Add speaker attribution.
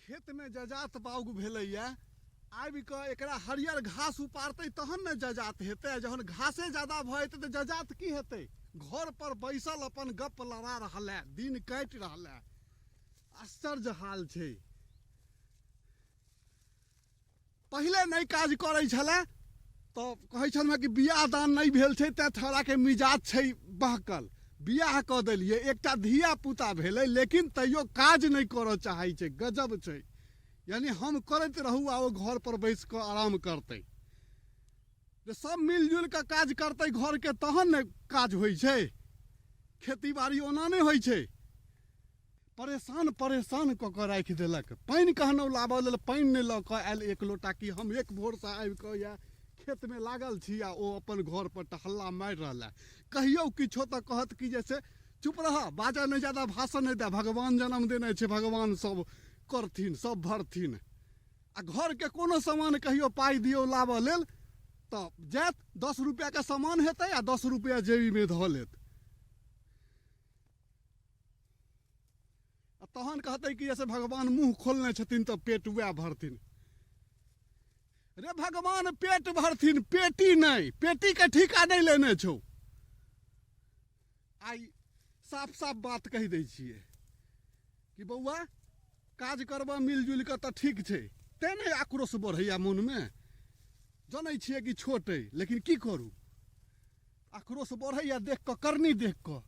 Speaker 1: खेतमे जजात बाउग भेलैए, आबि कऽ एकरा हरियर घास उपारतै तहन ने जजात हेतै। जहन घासे ज्यादा भऽ जेतै तऽ जजात की हेतै? घर पर बैसल अपन गप्प लड़ा रहल है, दिन काटि रहल है। आश्चर्य हाल छै। पहिले नहि काज करै छलै तऽ कहै छलहुँ कि बियाह दान नहि भेल छै तैँ छौड़ाके मिजाज छै बहकल। बियाह कऽ देलियै, एकटा धिया पुता भेलै, लेकिन तैयो काज नहि करऽ चाहै छै। गजब छै। यानी हम करैत रहू आ ओ घर पर बैस कऽ आराम करतै। जे सब मिलजुलि कऽ काज करतै घरके तहन ने काज होइ छै। खेती बाड़ी ओना नहि होइ छै। परेशान परेशान कऽ कऽ राखि देलक। पानि कहनहुँ लाबऽ लेल, पानि नहि लऽ कऽ आयल एक लोटा। कि हम एक भोरसँ आबि कऽ इएह खेतमे लागल छी आ ओ अपन घरपर टहल्ला मारि रहल हए। कहियौ किछो तऽ कहत कि जे से चुप रहऽ, बाजऽ नहि, ज्यादा भाषण नहि दे, भगवान जनम देने छै, भगवान सब करथिन, सब भरथिन। आ घरके कोनो सामान कहियो पाइ दियौ लाबऽ लेल तऽ जायत, 10 रुपैआके सामान हेतै आ 10 रुपैआ जेबीमे धऽ लेत। आ तहन कहतै कि से भगवान मुँह खोलने छथिन तऽ पेट वएह भरथिन। रे भगवान पेट भरथिन, पेटी नहि, पेटीके ठीका नहि लेने छौ। आइ साफ साफ बात कहि दै छियै कि बौआ काज करबऽ मिलजुलि कऽ तऽ ठीक छै। तेँ नहि आक्रोश बढ़ैया मोनमे। जनै छियै कि छोट अइ, लेकिन की करू, आक्रोश बढ़ैया देख कऽ, करनी देख कऽ।